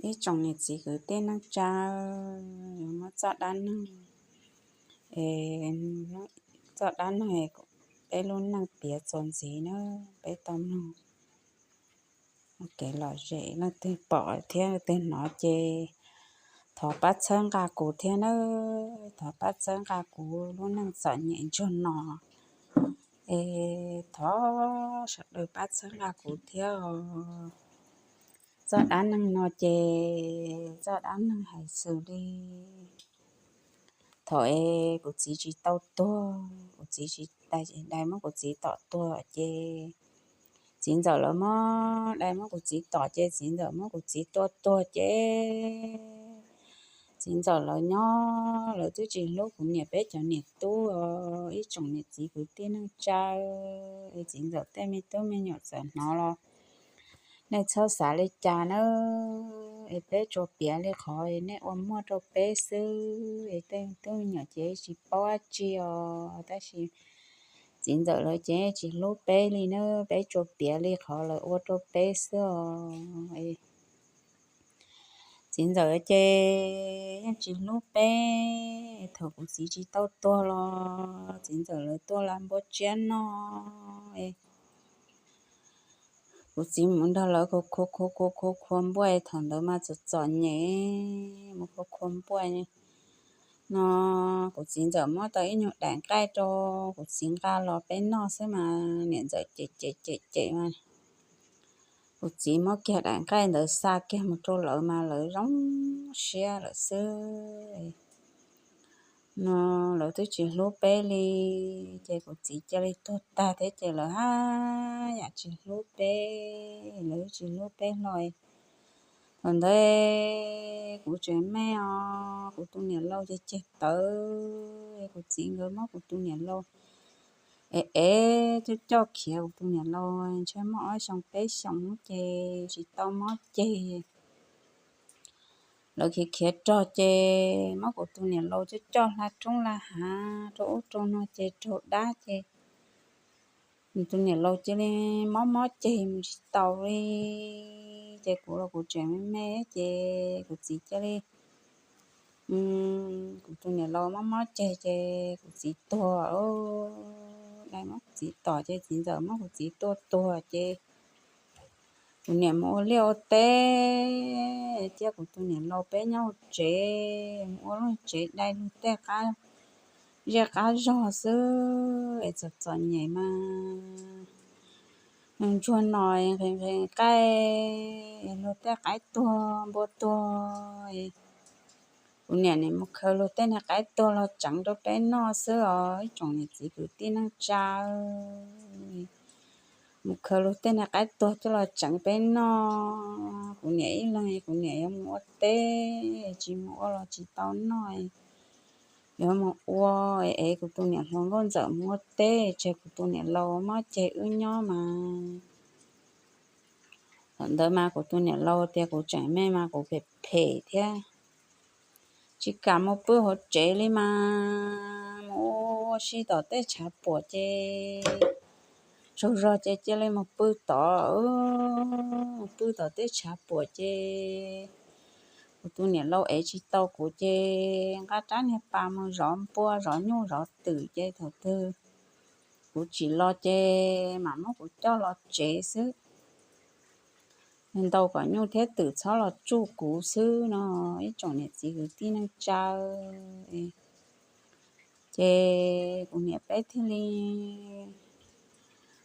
Ib tsoom niam txiv kwv tij neej tsa, yuav muab txoj dab neeg, es txoj dab neeg peb lub neej piav txuas ntxiv na, peb tau mloog ua kev lom zem. Leej twg pom thiab leej twg hnov ces thov pab txhawb nqa kuv thiab nawb, thov pab txhawb nqa kuv lub neej txom nyem ntsuag no, es thov sawv daws pab txhawb nqa kuv thiab os. Txoj dab neeg no ces txoj dab neeg hais xws li thaum es kuv txiv tsis tau tuag, kuv txiv tsis dai, dai muab kuv txiv tom tuag ces txiv ntxawm lawv muab, dai muab kuv txiv tom ces txiv ntxawm muab kuv txiv tua tuag ces txiv ntxawm lawv nyob, lawv twb tsis hlub kuv niam peb cov niam tub os. Ib tsoom niam txiv kwv tij neej tsa, es txiv ntxawm tej me tub me nyuam txawm hnov los nej txhob xav li cas nawb, es peb tsuas piav li qhov nej ua muaj rau peb xwb, es tej tub me nyuam ces tsis paub dab tsi os, tab sis txiv ntxawm lawv ces tsis hlub peb li nawb, peb tsuas piav li qhov lawv ua rau peb xwb os. Txiv ntxawm ces yeej tsis hlub peb, thaum kuv txiv tsis tau tuag los txiv ntxawm lawv tuaj la npua tsiab noj, kuv txiv mus nrog lawv khua khua khua khua khua npua, thaum ntawd mas txom txom nyem mus khua khua npua no, kuv txiv ntxawm muab tau ib nyuag daim nqaij rau kuv txiv nqa los peb noj xwb mas niam ntxawm cem cem cem cem mas kuv txiv muab kiag daim nqaij ntawd xa kiag mus rau lawv mas lawv zoo siab lawm xwb. No lawv twb tsis hlub peb li, ces kuv txiv cia li tuag tag thiab ces lawv haj yam tsis hlub peb, lawv twb tsis hlub peb hlo. Thaum ntawd kuv tseem me os, kuv tus niam laus ces ceg tawv, kuv txiv nkawd muab kuv tus niam laus ev ev coj coj khiav kuv tus niam laus ntshe muaj ob xyoos peb xyoos ces tsis tau mob ceg. Lawv khiav khiav rog ces muab kuv tus niam laus coj coj hla roob hla hav rau ub rau no ces raug dab ces kuv tus niam laus cia li mob mob ceg mus tsis taus li. Ces kuv los kuv tseem me me ces kuv txiv cia li, kuv tus niam laus mob mob ceg ces kuv txiv tuag, dai muab kuv txiv tom ces txiv ntxawm muab kuv txiv tua tuag ces kuv niam mus ua liaj ua teb, thiab kuv tus niam laus peb nyob hauv tsev, mus ua lub tsev dai lug tej qab zej qab zog xwb es txom txom nyem mas ntsuag no nqhis nqhis nqaij, lug tej qaib tuag npua tuag. Kuv niam nim mus khaws lug tej niag qaib tuag los tseev rau peb noj xwb os ib tsoom niam txiv kwv tij neej tsa. Mus khaws lug tej niag qaib tuag coj los tseev peb noj. Kuv niam ib leeg kuv niam yuav mus ua teb, tsis mus ua los tsis tau noj, yuav mus ua es kuv tus niam hluas nkauj ntxawm mus ua teb tseg kuv tus niam laus mob ceg wb nyob mas. Thaum ntawd mas kuv tus niam laus tias kuv tseem me mas kuv phem phem thiab, tsis kam mus pw hauv tsev li mas mus ua si tom tej tshav puam ces tsaug zog ces cia li mus pw tod, mus pw tom tej tshav puam ces kuv tus niam laus ev tsis tau kuv ces nqa rab niag pas mus zov npua zov nyuj zov twm ces thaum twg kuv tsim los ces mam muab kuv coj los tsev xwb, ntaus kom nyuj thiab twm txhob los tsuj kuv xwb no ib tsoom niam txiv kwv tij neej tsa. Ces kuv niam peb thiaj li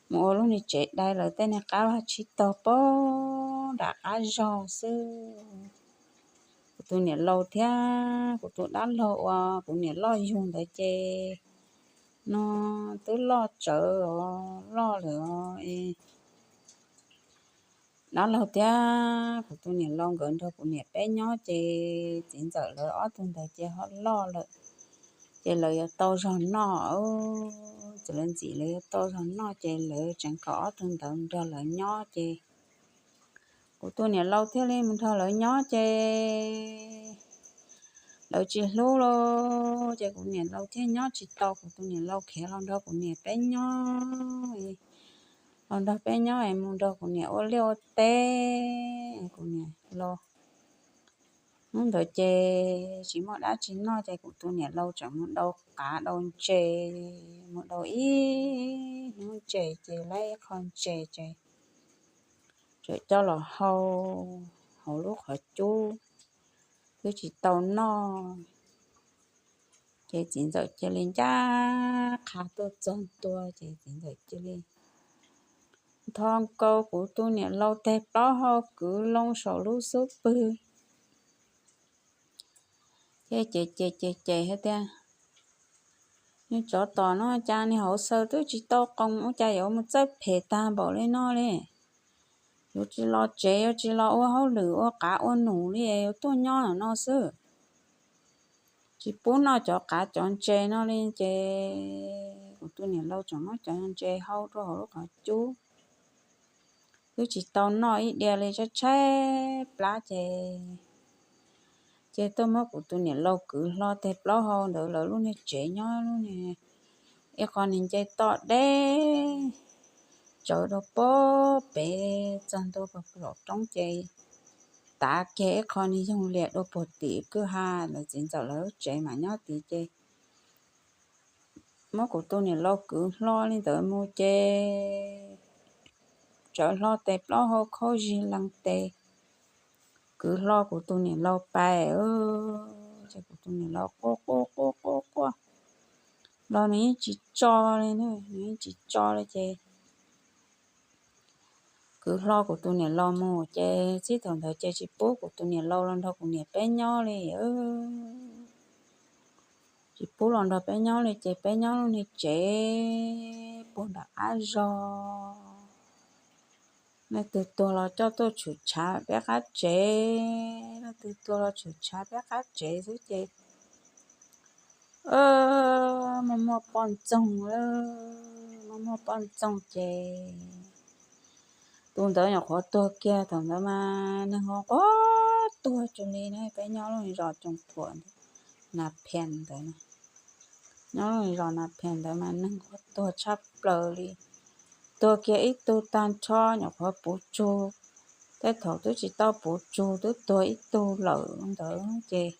mus ua lub niag tsev dai lawv tej niag qab vaj tsib taug pem nram qab zog xwb. Kuv tus niam laus thiab kuv tus dab laug uas kuv niam loj yug ntawd ces no twb loj tsawv os, loj lawm os. Dab laug thiab kuv tus niam laus nkawd nrog kuv niam peb nyob ces txiv ntxawm lawv ob tug ntawd ces ho loj lawm, ces lawv yuav tau zog noj, txiv lawv ntxim lawv yuav tau zog noj ces lawv tseem kom ob tug ntawd nrog lawv nyob ces kuv tus niam laus thiaj li mus nrog lawv nyob ces lawv tsis hlub lauj, ces kuv niam laus thiaj nyob tsis tau, kuv tus niam laus khiav los nrog kuv niam peb nyob, los nrog peb nyob es mus nrog kuv niam ua liaj ua teb, kuv niam laus Hnub ntawd ces tsis muaj dab tsi noj ces kuv tus niam laus tseem mus dau qav dau ntses, mus dau ib hnub ntses ces laib ib qho ntses ces tseem coj los hau hauv lub qhov cub, twb tsis tau noj. Ces txiv ntxawm cia li ncaj qha tuaj txog ntua ces txiv ntxawm cia li nthos nkaus kuv tus niam laus tes plaub hau kwv loo saum lub xub pwg. Ces ces ces ces ces hais tias, Niag tsov tom no cas niag hauv xaws twb tsis tau qoos ua cas yuav mus txawj phem tag npaum li no li. Yuav tsis los tsev, yuav tsis los ua hauj lwm ua qav ua num li, yuav tuaj nyob no xwb. Tsis pub noj cov qav cov ntses no li. Ces kuv tus niam laus tseem muab cov ntses hau rau hauv lub qhov cub, twb tsis tau noj ib diav li, tshaib tshaib plab ces ces tuaj muab kuv tus niam laus kwv hlo tes plaub hau ntawd lawv lub niag tsev nyob lub niag ib qho niag nce toj deb tsawv rau puag pem txog ntua puag pem roob ces tav kiag ib qho niag yoog liam dua puag tim kwj ha lawv txiv ntxawm lawv lub tsev mas nyob tid ces muab kuv tus niam laus kwv hlo li ntawd mus ces tsawv hlo tes plaub hau khaub zig lees tes, kwv hlo kuv tus niam laus pais, ces kuv tus niam laus quaj quaj quaj quaj quaj los nws yeej tsis tso li, nws yeej tsis tso li ces kwv hlo kuv tus niam laus mus ces txij thaum ntawd ces tsis pub kuv tus niam laus los nrog kuv niam peb nyob li. Tsis pub los nrog peb nyob li ces peb nyob lub niag tsev puag nram qab zog. Leej twg tuag los coj tuaj tshwm tshav peb qab tsev, leej twg tuag los tshwm tshav peb qab tsev xwb ces muaj muaj poj ntxoog, muaj muaj poj ntxoog ces tus ntawd nyuam qhuav tuag kiag thaum ntawd mas neeg nquag tuag tsuas li ne. Peb nyob lub zos Tsoos Phuam ntawd, Nas Phias ntawd, nyob lub zos Nas Phias ntawd mas neeg nquag tuag tshaj plaws li. Tuag kiag ib tug tag nrho nyuam qhuav puv tsug, tej thaum twb tsis tau puv tsug twb tuag ib tug lawm ntawd ces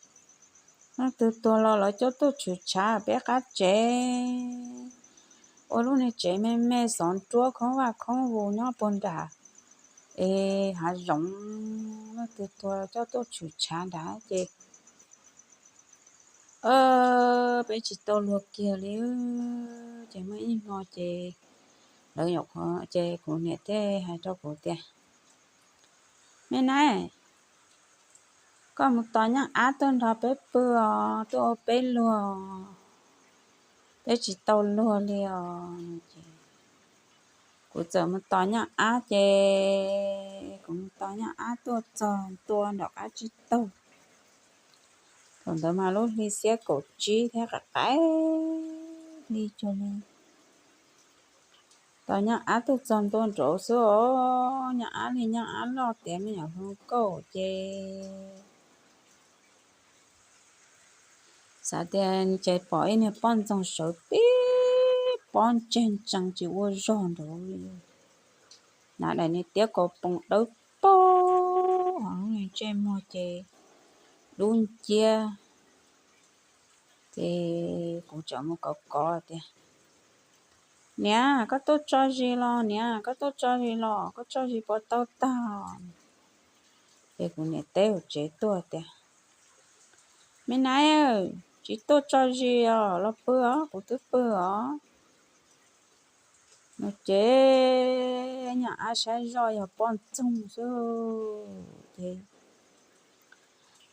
leej twg tuag los lawv coj tuaj tshwm tshav peb qab tsev. Ua lub niag tsev me me xov nruab khoob vaj khoob vus nyob puag nram es hav zoov, leej twg tuag coj tuaj tshwm tshav nrad ces peb tsis tau luag kiag li. Ces muaj ib hmo ces lawv nyuam qhuav ces kuv niam thiaj hais rau kuv tias, Me nab, koj mus tos Nyooj Ab tuaj nrog peb pw os, tuaj ua peb luag, peb tsis tau luag li os. Kuv txawm mus tos Nyooj Ab ces kuv mus tos Nyooj Ab tuaj txog ntua nram qab tsib taug. Thaum ntawd mas lub hli xiab kaum tsib thiab, qaim qaim hli cuag li. Tos Nyooj Ab tuaj txog ntua nraud xwb os, Nyooj Ab li Nyooj Ab loj tiav me nyuam hluas nkauj ces xav tias ces pom ib niag poj ntxoog sawv tib pob ntseg ntsees tsis ua zog nraud li. Hnav daim niag tiab kaus poom dawb paug, ho lub niag ntsej muag ces dub nciab. Ces kuv tseem mus kov kov tias, Niam, koj tuaj tso zis los niam, koj tuaj tso zis los, koj tso zis puas tau tag? Ces kuv niam teb hauv tsev tuaj tias, Me nab, tsis tuaj tso zis os, los pw os, kuv twb pw os. No ces Nyooj Ab saib zoj yog poj ntxoog xwb ces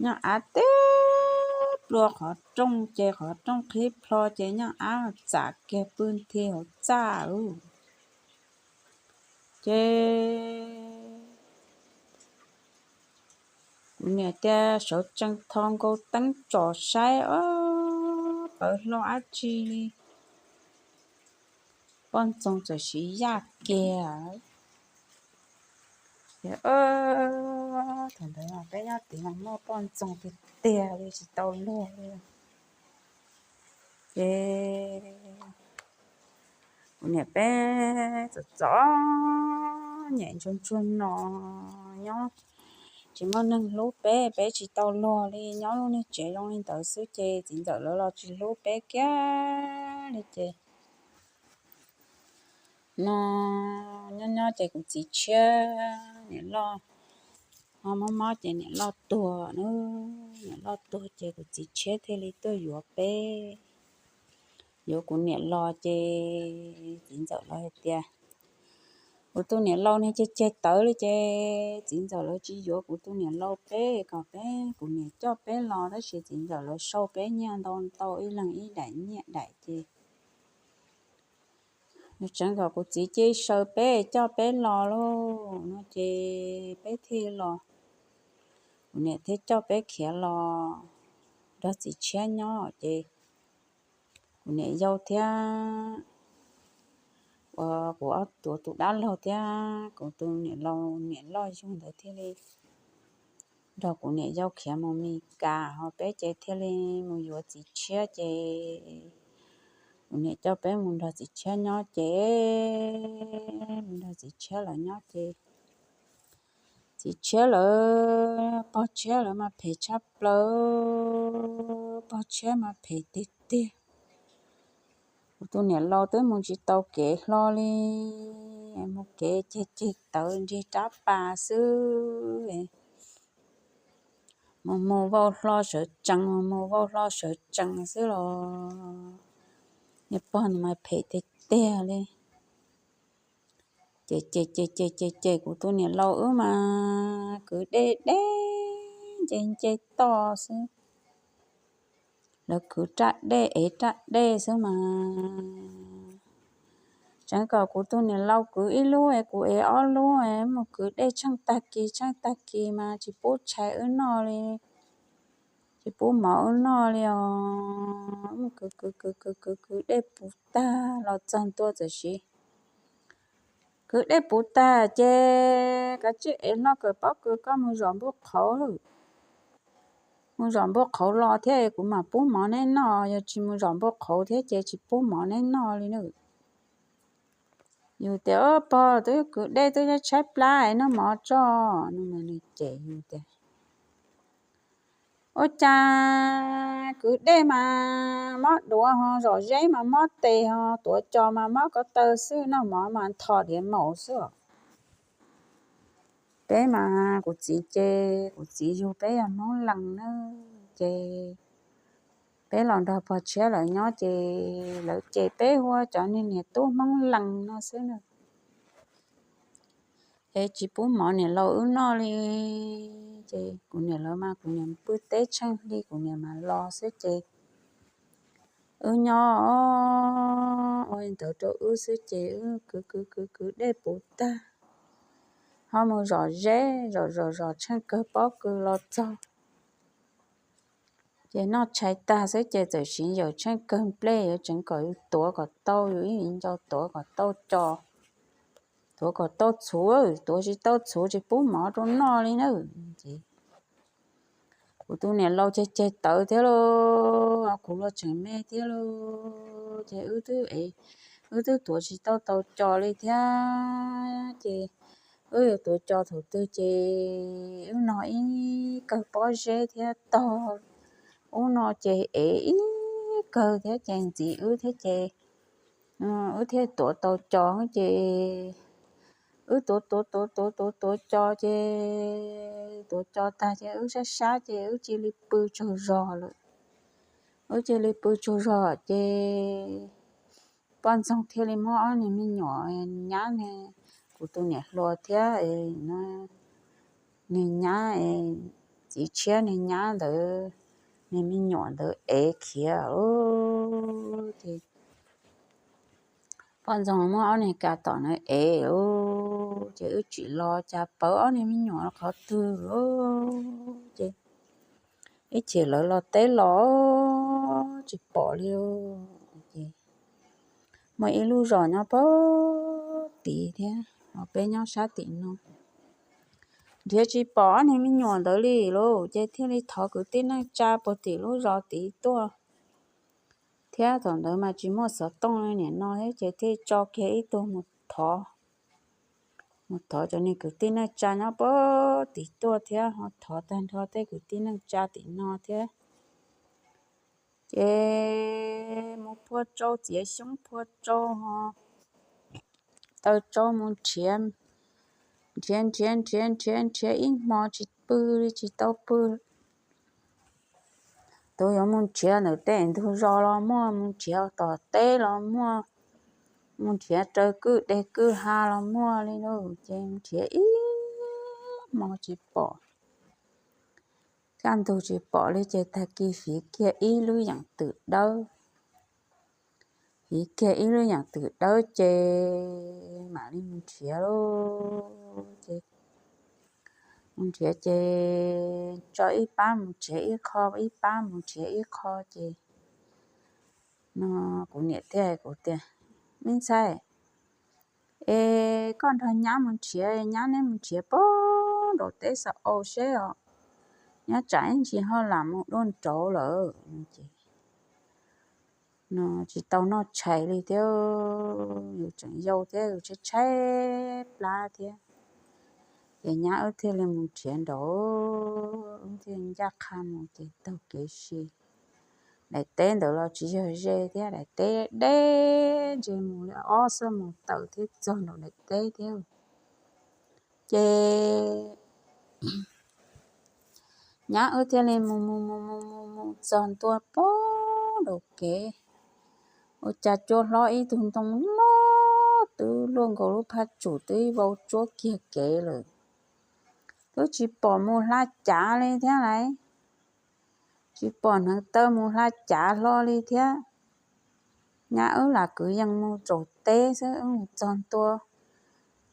Nyooj Ab tib plua qhov rooj ces qhov rooj qhib plho ces Nyooj Ab txam kiag pw nthi hauv txaj lawm. Ces kuv niam tias sawv tsees tho nkaus teeb tsom saib os, pawv hlo dab tsi li, poj ntxoog txawm siv yaj kiag. Ces thaum ntawd peb nyob tid mas muaj poj ntxoog tiag tiag li tsis tau luag li. Ces kuv niam peb txom txom nyem ntsuag ntsuag no nyob tsis muaj neeg hlub peb, peb tsis tau luag li, nyob lub niag tsev zoo li ntawd xwb ces txiv ntxawm lawv los tsis hlub peb kiag li ces no nyob nyob ces kuv txiv tshiab niam loj, mob mob ces niam loj tuag na, niam loj tuag ces kuv txiv tshiab thiaj li tuaj yuav peb, yuav kuv niam los ces txiv ntxawm lawv hais tias kuv tus niam laus niag ceg ceg tawv li ces txiv ntxawm lawv tsis yuav kuv tus niam laus peb kom peb kuv niam coj peb los, tab sis txiv ntxawm lawv sau peb nyiaj ntau ntau ib leeg ib daim nyiaj daim ces tseev kom kuv txiv cia li sau peb coj peb los lauj no ces peb thiaj los, kuv niam thiaj coj peb khiav los nrog txiv tshiab nyob ces kuv niam yau thiab uas kuv ob tuav tus dab laug thiab kuv tus niam laus niam loj yug ntawd thiaj li nrog kuv niam yau khiav mus Mes Kas, ho peb ces thiaj li mus yuav txiv tshiab ces kuv niam coj peb mus nrog txiv tshiab nyob ces mus nrog txiv tshiab lawv nyob ces txiv tshiab lawv, pog tshiab lawv mas phem tshaj plaws, pog tshiab mas phem tiag tiag. Kuv tus niam laus twb mus tsis tau kev hlo li, mus kev ceg ceg tawv nrig rab pas xwb, mus mus vau hlo sawv tsees, mus mus vau hlo sawv tsees xwb los niag pog no mas phem tiag tiag li. Ces ces ces ces ces ces kuv tus niam laus wb mas kwv dej deb nce nce toj xwb, lawv kwv raj dej ev raj dej xwb mas. Tseev kom kuv tus niam laus kwv ib lub es kuv ev ob lub es mus kwv dej tsheej tag kis tsheej tag kis mas tsis pub tshais wb noj li, tsis pub mov wb noj li os. Mus kwv kwv kwv kwv kwv kwv dej puv tag los txog ntua txawm siv kwv dej puv tag ces kav tsij ev hlo kawm pob kws koj mus zom npua qhauv, mus zom npua qhauv los thiab kuv mam pub mov neb noj, yog tsis mus zom npua qhauv thiab ces tsis pub mov neb noj li na. Yus tias, Pog, twb kwv dej twb tshaib plab es noj mov tso no mas nws cem yus tias, Ua cas kwv dej mas mob duav ho zom zeb mas mob tes ho tuav cos mas mob ko taw xwb, noj mov mas nthos diav maum xwb os. Peb mas kuv txiv ces kuv txiv yug peb yog Hmoob Lees na, ces peb los nrog pog tshiab lawv nyob ces lawv ces peb hu ua cov niag niam tub Hmoob Lees no xwb na. Es tsis pub mov niam laus wb noj li, ces kuv niam lawv mas kuv niam pw teb tsheej hli kuv niam mas los xwb ces wb nyob ua li ntawd rau wb xwb ces wb kwv kwv kwv kwv dej puv tag, ho mus zom zeb zom zom zom tsheej kawg pob kws los txog. Ces noj tshais tag xwb ces txawm siv yawm tsheej kawg nplej yuav tseev kom yus tuav kom tau, yus ib viv ncaus tuav kom tau cos, tuav kom tau txhuv, tuav tsis tau txhuv tsis pub mov rau noj li na. Ces kuv tus niam laus ceg ceg tawv thiab lauj, kuv los tseem me thiab lauj, ces wb twb, wb twb tuav tsis tau tau cos li thiab ces wb yuav tuav cos thaum twg ces wb no ib kawg pob zeb thiab tog ub no ces ev ib kawg thiab ces ntxiv wb thiab ces wb thiaj tuav tau cos ces wb tuav tuav tuav tuav tuav tuav cos ces tuav cos tag ces wb sab sab ces wb cia li pw tsaug zog lawm. Wb cia li pw tsaug zog ces poj ntxoog thiaj li muab ob niag me nyuam nyab, kuv tus niam hluas thiab niag nyab, txiv tshiab niag nyab ntawd, niag me nyuam ntawd ev khiav ces poj ntxoog muab ob niag kas tom na ev, ces wb tsim los cas pawv ob niag me nyuam qhov twg ces ib chim lawv los teb los tsis pom li. Ces muaj ib lub zos nyob pag tid thiab, peb nyob sab tim no, nrhiav tsis pom ob niag me nyuam ntawd li lauj, ces thiaj li thov kwv tij neej tsa puag tim lub zos tid tuaj thiab thaum ntawd mas tsis muaj xov tooj li nim no thiab ces thiaj tso kiag ib tug mus thov mus thov cov niag kwv tij neej tsa nyob puag tim tuaj thiab, ho thov tag nrho tej kwv tij neej tsa tim no thiab. Ces mus phua tsau, txiav xyoob phua tsau ho taw tsau mus nrhiav, nrhiav nrhiav nrhiav nrhiav nrhiav ib hmo tsis pw li, tsis tau pw. Tus yuav mus nrhiav ntawm tej ntug zos los muaj, mus nrhiav tom teb los muaj, mus nrhiav raws kwj deg kwj ha los muaj li lauj. Ces nrhiav ib hmo tsis pom, kaj ntug tsis pom li ces tag kis fiv kiag ib lub yeem twm dawb. Fiv kiag ib lub yeem twm dawb ces mam li mus nrhiav lauj. Ces mus nrhiav ces tso ib pab mus nrhiav ib qho, ib pab mus nrhiav ib qho ces no kuv niam thiaj hais kuv tias, Me ntxhais, es koj nrog nyab mus nrhiav, nyab neb mus nrhiav puag nraum teb xav au seb os, nyab tsam ib ntsis ho lam mus dua nraud lawm. Ces no tsis tau noj tshais li thiab, yus tseem yau thiab yus tshaib tshaib plab thiab. Ces nyab wb thiaj li mus nrhiav nraud, wb thiaj ncaj qha mus ces taug kev si. Daim teb ntawd los tsis yog ze thiab, daim teb deb ntse mus li ob xuab moos tawm thiab txog nraum daim teb thiab. Ces nyab wb thiaj li mus mus mus mus mus mus txog ntua puag nraum kev, ua cas cua hlob ib tug ntoo loj twb luaj nkaus lub phaj tsum twb vau tsuab kiag kev lawm. Twb tsis pom mus hla cav li thiab lawm, tsis pom hneev taw mus hla cav hlo li thiab. Nyab wb lam kwv yees mus tsaus teb xwb, wb mus txog ntua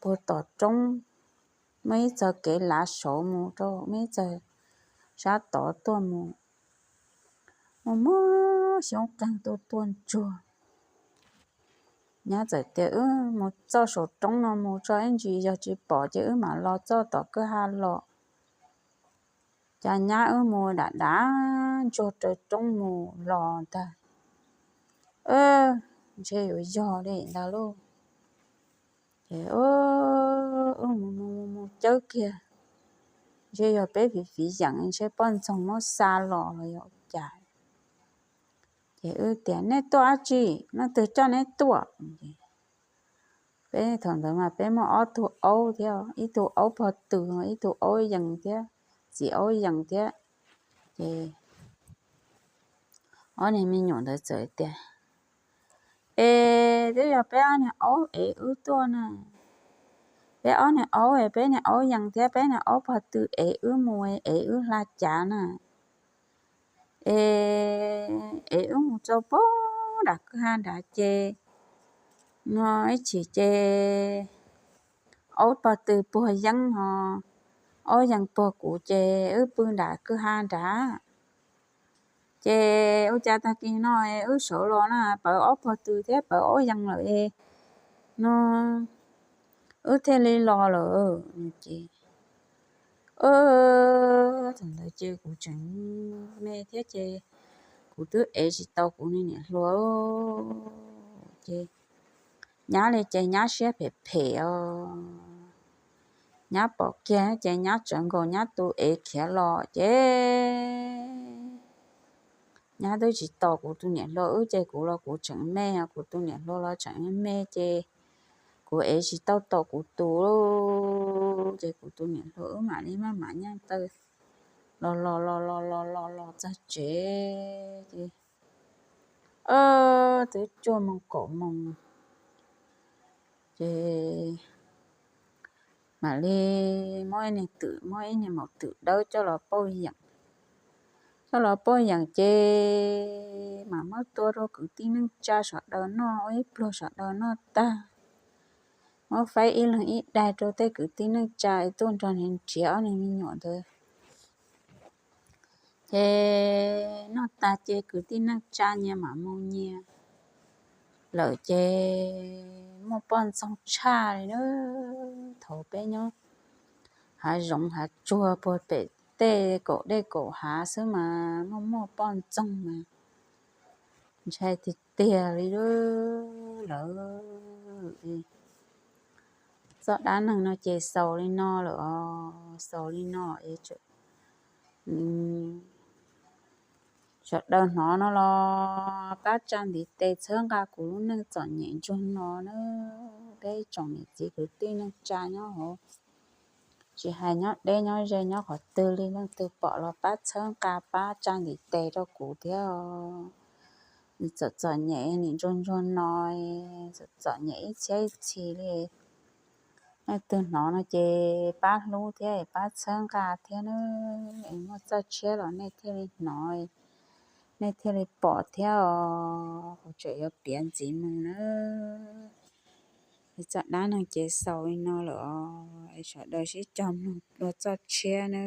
puag tom roob, muaj ib txoj kev lav saud mus rau, muaj ib txoj sab tod tuaj mus, mus muab xyoob qeeg tuaj tuaj ntsuag. Nyab txawm tias, Wb mus txoj saum roob no mus tso, ib ntsis yog tsis pom ces wb mam los txoj tom kwj ha los. Cas nyab wb mus dam dav ntsuag raws roob mus los ntag, ntshe yuav yog li ntag lauj. Ces wb mus mus mus cawb kiag, ntshe yog peb fiv fiv yeem ntshe poj ntxoog muab xa los los yog ua cas. Ces wb tias, Nej tuaj dab tsi? Leej twg coj neb tuaj? Peb thaum ntawd mas peb muaj ob tug aub thiab, ib tug aub pog tw, ib tug aub yees thiab, txiv aub yees thiab. Ces ob niag me nyuam ntawd txawm tias, Es twb yog peb ob niag aub ev wb tuaj na. Peb ob niag aub, peb niag aub yees thiab peb niag aub pog tw ev wb mus, ev wb hla cav na. Es ev wb mus txog puag nram kwj ha nrad ces no ib chim ces aub pog tw puag yeeb ho aub yees puag kuv ces wb pw nram kwj ha nrad. Ces ua cas tag kis no wb sawv los na pawv aub pog tw thiab pawv aub yees lawm no wb thiaj li los lawm no ces thaum ntawd ces kuv tseem me thiab ces kuv twb ev tsis tau kuv niam hluas. Ces nyab li ces nyab siab phem phem os, nyab pom kiag ces nyab tsawv nkaus nyab tus ev khiav los ces nyab twb tsis tos kuv tus niam hluas wb ces kuv los kuv tseem me, kuv tus niam hluas los tseem me ces kuv ev tsis tau tom kuv tus, ces kuv tus niam hluas wb mam li maj mam nyaj taw los los los los los los los txog tsev ces twb cuaj moos kaum moos ces mam li muab ib niag twm, muab ib niag maum twm dawb coj los pauj yeem. Coj los pauj yeem ces mam muab tua rau kwv tij neej tsa sawv daws noj, ua ib pluag sawv daws noj tag, muab faib ib leeg ib daig rau tej kwv tij neej tsa tuaj nrog nws nrhiav ob niag me nyuam ntawd. Ces noj tag ces kwv tij neej tsa nyias mam mus nyias lawm ces muaj poj ntxoog tshaj li na. Thaum peb nyob hav zoov hav tsuag puag pem tej kaum dej kaum hav xwb mas muaj muaj poj ntxoog mas ntshai tiag tiag li lawm. Txoj dab neeg no ces xaus li no lawm os, xaus li no es sawv daws hnov no los pab tsa ntiv tes txhawb nqa kuv lub neej txom nyem ntsuag no na. Peb tsoom niam txiv kwv tij neej tsa nyob hauv, tsis hais nyob deb nyob ze nyob qhov twg li, leej twg pom los pab txhawb nqa pab tsa ntiv tes rau kuv thiab os. Nws txom txom nyem nim ntsuag ntsuag no, txom txom nyem ib txhiab ib txhis li. Leej twg hnov no ces pab hlub thiab pab txhawb nqa thiab na. Es muaj txoj tshiab los nej thiaj li hnov, nej thiaj li pom thiab os. Kuv tseem yuav piav ntxiv mus na. Es txoj dab neeg ces xaus li no lawm os, es sawv daws sib cog mloog dua txoj tshiab na.